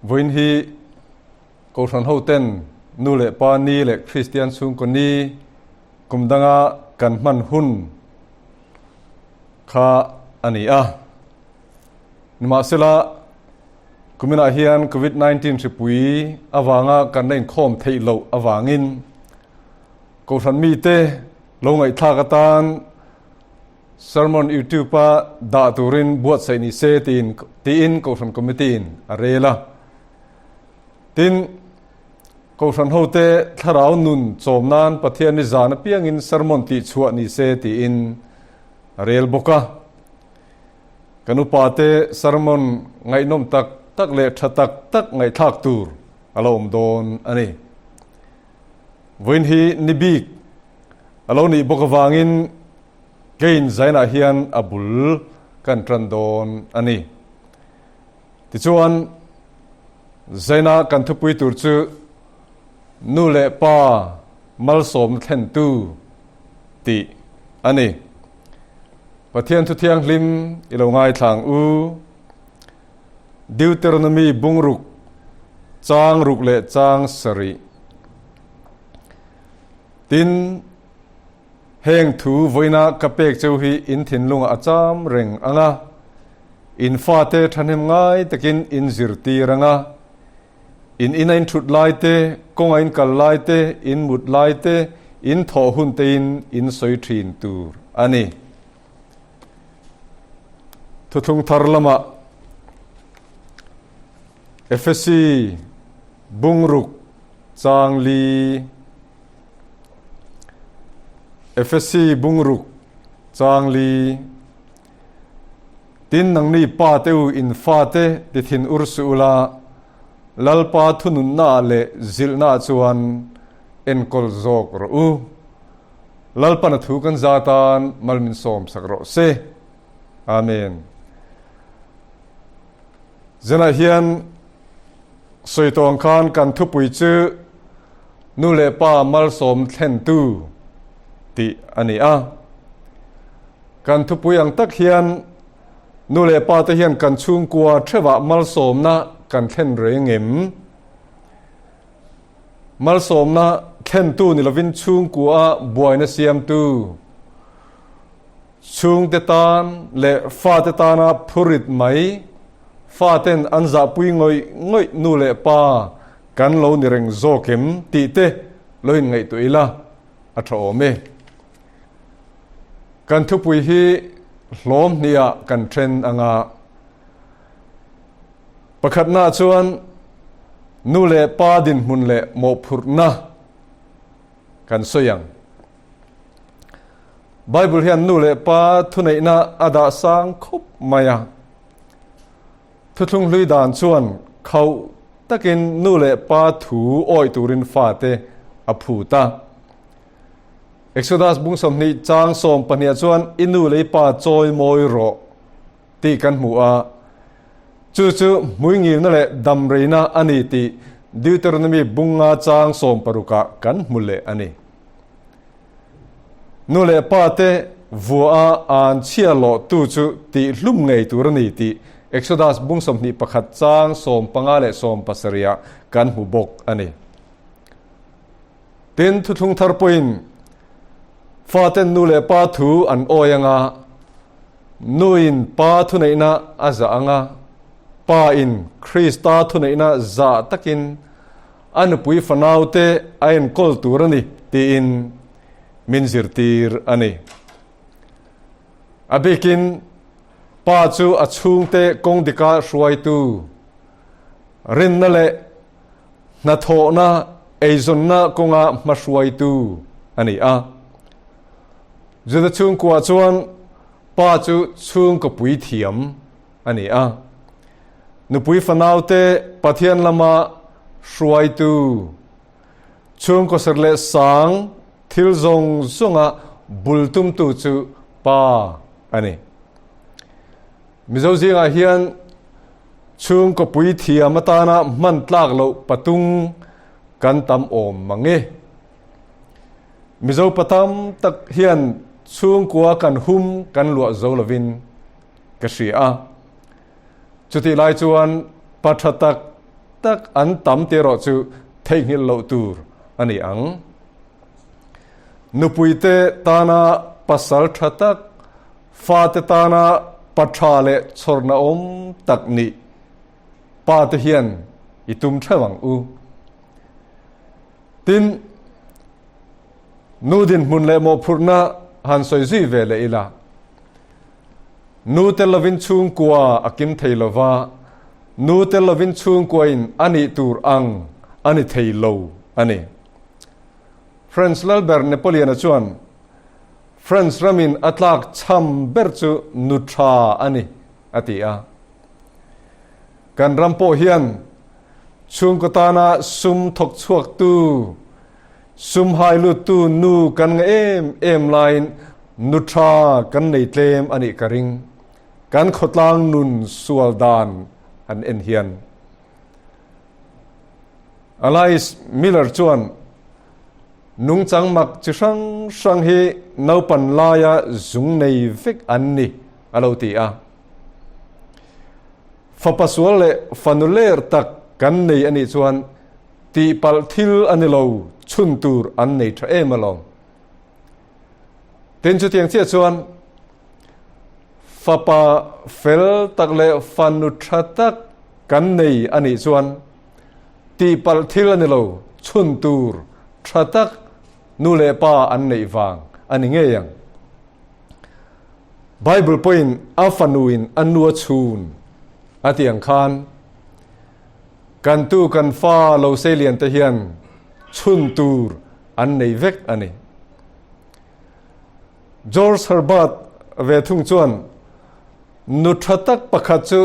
Vawiin hi Kohhran hoten nu leh pa ni leh Kristian chhungkaw ni kum danga kan hman hun kha a ni a. Nimahsela, kuminah hian Covid 19 hripui avanga kan la inkhawm theih loh avangin Kohhran mite lo ngaihthlak atan Sermon YouTube a dah turin buatsaih ni se tiin tiin Kohhran Committee in a rel a. Tin, Kohhran hote thlarau nun chawm nan Pathian ni zan apiangin sermon tihchhuah ni se tiin a rel bawk a. Kan upate sermon ngaihnawm tak tak leh tha tak tak ngaihthlak tur a lo awm dawn a ni. Vawiin hi ni bik a lo nih bawk avangin keiin zainah hian a bul kan tan dawn a ni. Tichuan, zaina kan thupui tur chu Nu leh Pa malsawmna thlentu tih a ni. Pathian thu thianghlim i lo ngaithlang u. Deuteronomy bungruk chang ruk leh chang sarih. Tin, heng thu vawiina ka pek cheu hi in thinlungah a cham reng ang a, in fate thahnem ngai takin in zirtir ang a, in ina in thut lai te, kawnga in kal lai te, in mut lai te, in thawh hun tein in sawi thin tur a ni. Thuthlung thar lamah Efesi bungruk chang li Efesi bungruk chang li Tin nangni pa te u in fate ti thin ur suh ula, Lalpa thununnaah leh zilhnaah chuan enkawl zawk rawh u. Lalpan a thu kan za tan mal min sawm sak rawh se. Amen. Zanah hian sawi tawh ang khan kan thupui chu nu leh pa malsawm thlentu tih a ni a. Kan thupui ang tak hian nu leh pa te hian kan chhungkua theuhah malsawmna kan thlen reng em? Malsawmna thlentu ni lovin chhungkua buaina siamtu, chhungte tan leh fate tana phurit mai, faten an zahpui ngawih ngawih nu leh pa kan lo ni reng zawk em tih te lo inngaihtuah ila a tha awm e. Kan thupui hi hlawm hniah kan then anga Pakhatna chuan nu leh pa dinhmun leh mawhphurhna kan sawi ang. Bible hian nu leh pa thuneihna a dah sang khawp mai a. Thuthlung hlui dan chuan khauh takin nu leh pa thu awih turin fate a phut a. Exodus bung 20 chang 12 chuan i nu leh i pa chawi mawi rawh. tih kan hmu a, chu chu hmuingilna leh damreina a ni tih Deuteronomy bunga chang sawmparukah kan hmu leh a ni. Nu leh pa te vua a an chhia lawhtu chu tih hlum ngei tur a ni tih Exodus bung 21 chang 15 leh 17ah kan hmu bawk a ni. Tin, thuthlung thar pawhin faten nu leh pa thu an awi anga, Nuin Pa thuneihna a zah ang a, Pa in Krista thuneihna zah takin a nupui fanaute a enkawl tur a ni tiin min zirtir a ni. A bikin Pa chu a chhungte kawng dika hruaitu, rinna leh hnathawhna eizawnna kawnga hmahruaitu a ni a. Juda chhungkua chuan pa chu chhungkaw puithiam a ni a. Nupui fanaute Pathian lama hruaitu, chhungkaw serh leh sang thil zawng zawnga bul tumtu chu pa a ni. Mizo zingah hian chhungkaw puithiam atana hman tlak loh patung kan tam awm mang e. Mizo pa tam tak hian chhungkua kan hum kan luah zo lovin ka hria a. Chutih lai chuan pa tha tak tak an tam tih erawh chu theihnghilh loh tur a ni ang. Nupuite tana pasal tha tak, fate tana pa tha leh chhawrna awm tak nih pa te hian i tum theuh ang u. Tin, nu dinhmun leh mawhphurhna han sawi zui ve leh ila. Nu tel lovin chhungkua a kim thei lo va, nu tel lovin chhungkuain a nih tur ang a ni thei lo a ni. French Lalber Napoleon-a chuan, France ramin a tlak chham ber chu nu tha a ni, a ti a. Kan ram pawh hian chhungkaw tana sum thawk chhuaktu, sum hai luttu nu kan nga em em laiin nu tha kan nei tlem a nih ka ring. Kan khawtlang nun sual dan an en hian. Alice Miller chuan nungchang mak chi hrang hrang hi naupan laia zung nei vek an ni a lo ti a. Fapa sual leh fanu ler tak kan nei a nih chuan tihpalh thil a ni lo, chhun tur an nei tha em alawm. Tin chutiang chiah chuan fapa fel tak leh fanu tha tak kan nei a nih chuan tihpalh thil a ni lo, chhun tur tha tak nu leh pa an neih vang a ni ngei ang. Bible pawhin a fanuin a nu a chhun a tih ang khan kan tu kan fa lo seilian te hian chhun tur an nei vek a ni. George Herbert ve thung chuan nu tha tak pakhat chu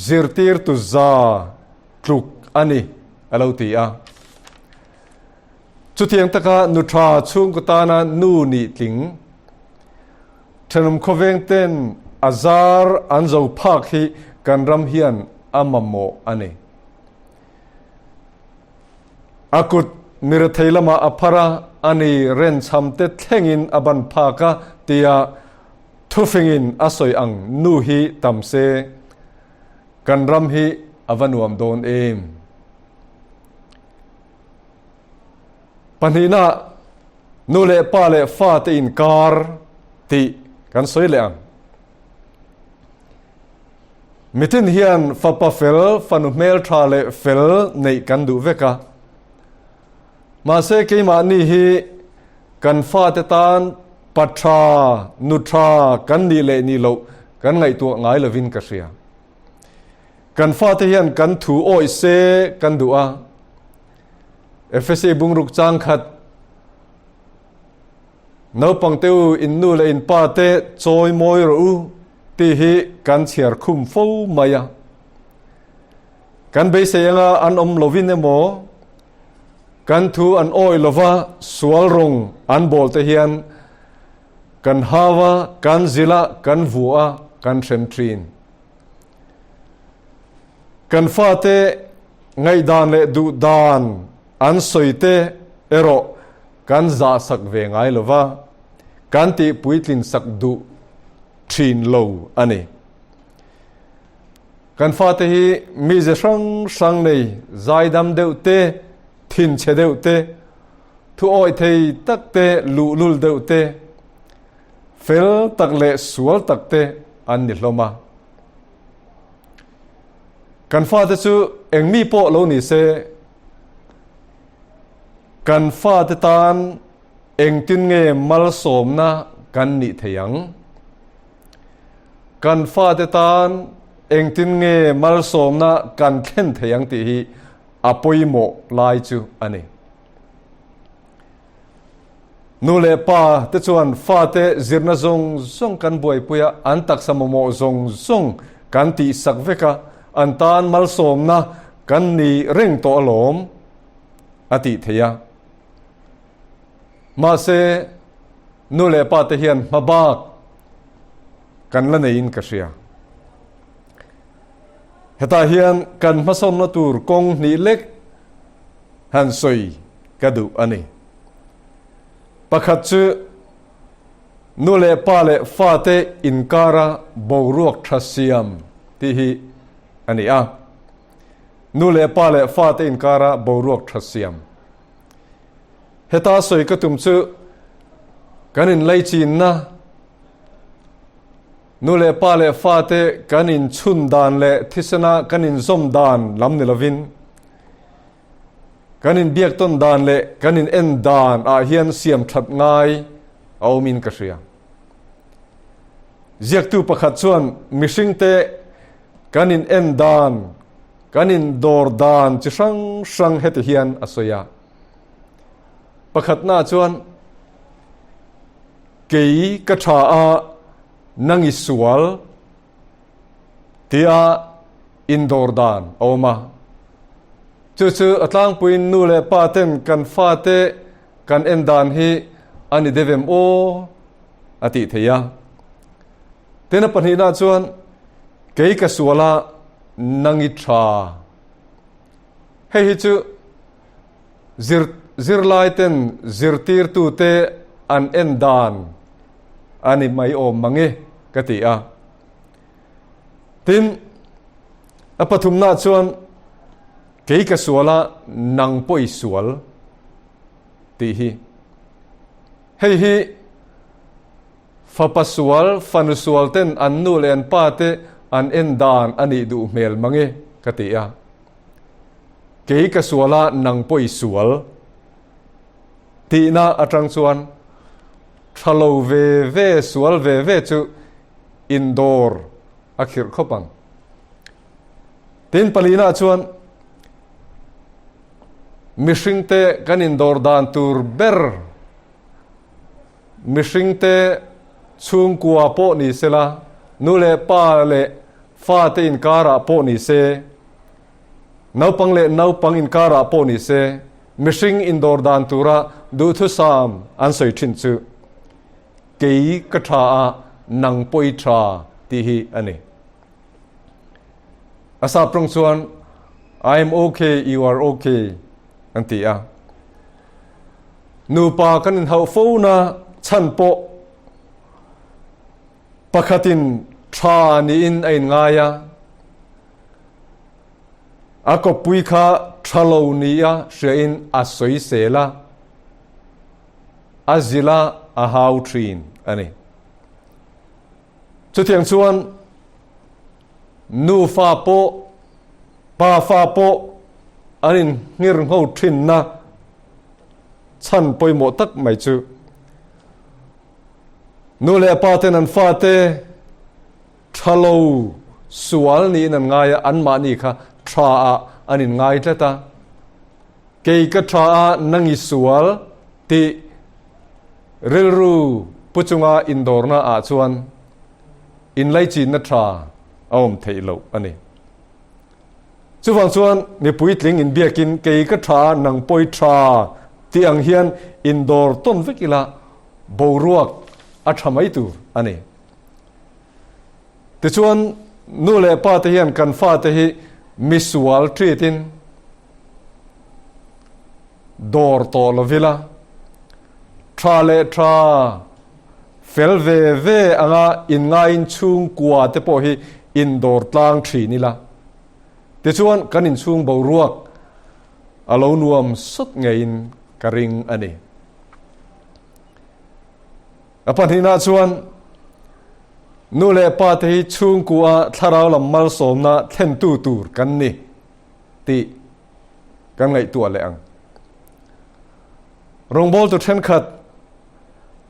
zirtirtu za tluk a ni a lo ti a. Chutiang taka nu tha chhungkaw tana nu nih tling Thenawm khawveng ten a zar an zo phak hi kan ram hian a mamawh a ni. A kut mirethei lamah a phar a, a ni renchham te thlengin a ban phak a tia thufingin a sawi ang nu hi tam se kan ram hi a va nuam dawn em. Pahnihna, nu leh pa leh fa te inkar tih kan sawi leh ang. Mitin hian fapa fel, fanu hmeltha leh fel neih kan duh vek a. Mahse keimahni hi kan fate tan pa tha, nu tha kan nih leh nih loh kan ngaihtuah ngai lovin ka hria. Kan fate hian kan thu awih se kan duh a. Efese bungruk chang khat Naupang te u in nu leh in pa te chawi mawi rawh u tih hi kan chhiar khum fo mai a. Kan beisei anga an awm lovin emaw kan thu an awi lova sual rawng an bawl te hian kan hau a, kan zil a, kan vuah a, kan hrem thin. Kan fate ngaihdan leh duhdan an sawi te erawh kan zahsak ve ngai lo va, kan tih puitlin sak duh thin lo a ni. Kan fate hi mize hrang hrang nei zaidam deuh te, thinchhe deuh te, thu awih thei tak te, luhlul deuh te, fel tak leh sual tak te an ni hlawm a. Kan fate chu eng mi pawh lo ni se, kan fate tan engtin nge malsawmna kan nih thei ang? Kan fate tan engtin nge malsawmna kan thlen thei ang tih hi a pawimawh lai chu a ni. Nu leh pa te chuan fate zirna zawng zawng kan buaipui a, an taksa mamawh zawng zawng kan tihsak vek a, an tan malsawmna kan ni reng tawh alawm, a tih theih a. Mahse, nu leh pa te hian hma bak kan la neiin ka hria. Hetah hian kan hmasawnna tur kawng hnih lek han sawi ka duh a ni. Pakhat chu nu leh pa leh fate inkara boruak tha siam tih hi a ni a. Nu leh pa leh fate inkara boruak tha siam. Heta sawi ka tum chu kan inlaichinna, nu leh pa leh fate kan inchhun dan leh thisena kan inzawm dan lam ni lovin, kan inbiak tawn dan leh kan in en dan ah hian siam that ngai a awmin ka hria. Ziaktu pakhat chuan mihringte kan in en dan, kan in dawr dan chi hrang hrang heti hian a sawi a. Pakhatna chuan kei ka tha a nang i sual tia indawr dan a awm a. Chu chu a tlangpuiin nu leh pa ten kan fate kan en dan hi a ni deuh em aw a tih theih a. Tin a pahnihna chuan kei ka sual a nang i tha. Hei hi chu zir zirlai ten zirtirtute an en dan a ni mai awm mang e ka ti a. Tin, a pathumna chuan kei ka sual a nang pawh i sual tih hi. Hei hi fapa sual, fanu sual ten an nu leh an pa te an en dan a nih duh hmel mang e ka ti a. Kei ka sual a nang pawh i sual tihna atang chuan tha lo ve ve sual ve ve chu indawr a khirh khawp ang. Tin palina chuan mihringte kan indawr dan tur ber mihringte chhungkua pawh ni sela nu leh pa leh fate inkarah pawh ni se naupang leh naupang inkarah pawh ni se mihring indawr dan tura duhthusam an sawi thin chu Kei ka tha a, nang pawh i tha tih hi a ni. A sap tawng chuan I am okay, you are okay an ti a. Nupa kan inhauh fo na chhan pawh pakhatin tha niin a inngai a, a kawppui kha tha lo nia hriain a sawisel a. A zil a, a hau thin a ni. Chutiang chuan nufa pawh, pafa pawh an inhngir ngho thinna chhan pawimawh tak mai chu nu leh pa ten an fate tha lo sual niin an ngai a, anmahni kha tha ah an inngai tlat a. Kei ka tha a nang i sual tih rilru pu chunga indawrna ah chuan inlaichinna tha a awm theih loh a ni. Chuvang chuan mipui tling inbiakin kei ka tha a nang pawi tha tih ang hian indawr tawn vek ila boruak a tha mai tur a ni. Tichuan nu leh pa te hian kan fate hi misual treat in Dawr tawh lo vila, tha leh tha, fel ve ve anga inngaiin chhungkua te pawh hi indawr tlang thin ila. Tichuan kan inchhung boruak a lo nuam sawt ngeiin ka ring a ni. A pahnihna chuan nu leh pa te hi chhungkua thlarau lam malsawmna thlentu tur kan ni. Tih kan ngaihtuah leh ang. Rawngbawltu thenkhat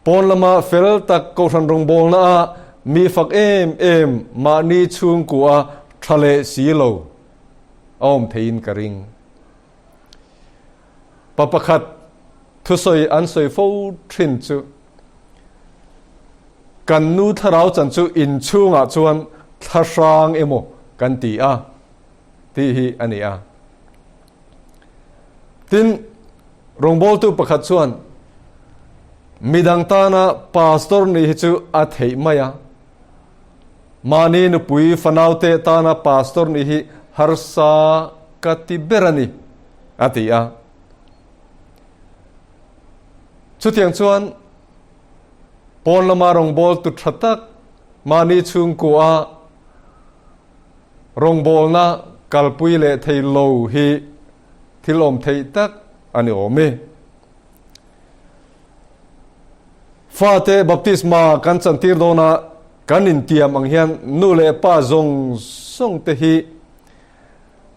pawn lama fel tak kohhran rawngbawlna a mi fak em em mahni chhungkua tha leh si lo a awm theiin ka ring. Pa pakhat thusawi an sawi fo thin chu kan nu thlarau chan chu inchhungah chuan thlahrang emaw kan ti a. Tih hi a ni a. Tin, rawngbawltu pakhat chuan midang tana pastor nih hi chu a theih mai a. Mahni nupui fanaute tana pastor nih hi harsa ka ti ber a ni, a ti a. Chutiang chuan pawn lama rawngbawltu tha tak mahni chhungkua Rawngbawlna kalpui leh thei lo hi thil awm theih tak a ni awm e. Fate baptisma kan chantir dawna kan intiam ang hian nu leh pa zawng zawng te hi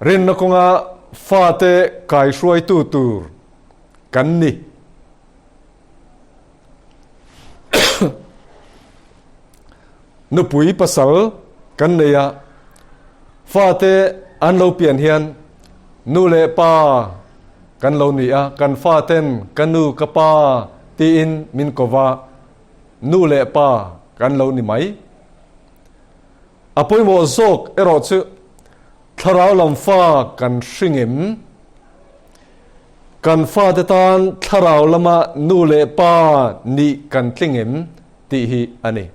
rinna kawnga fate kaihruaitu tur kan ni. Nupui pasal kan nei a, fate an lo pian hian nu leh pa kan lo ni a, kan faten ka nu ka pa tiin min ko va, nu leh pa kan lo ni mai. A pawimawh zawk erawh chu thlarau lam fa kan hring em? Kan fate tan thlarau lama nu leh pa nih kan tling em tih hi a ni.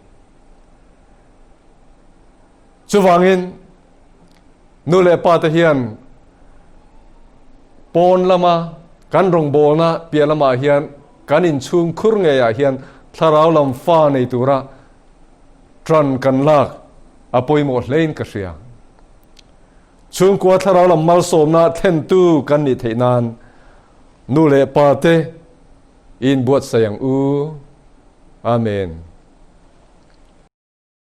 Chuvangin nu leh pa te hian pawn lama kan rawngbawlna piah lamah hian kan inchhung khur ngeiah hian thlarau lam fa nei tura ṭan kan lak a pawimawh hlein ka hria. Chhungkua thlarau lam malsawmna thlentu kan nih theih nan nu leh pa te i inbuatsaih ang u. Amen.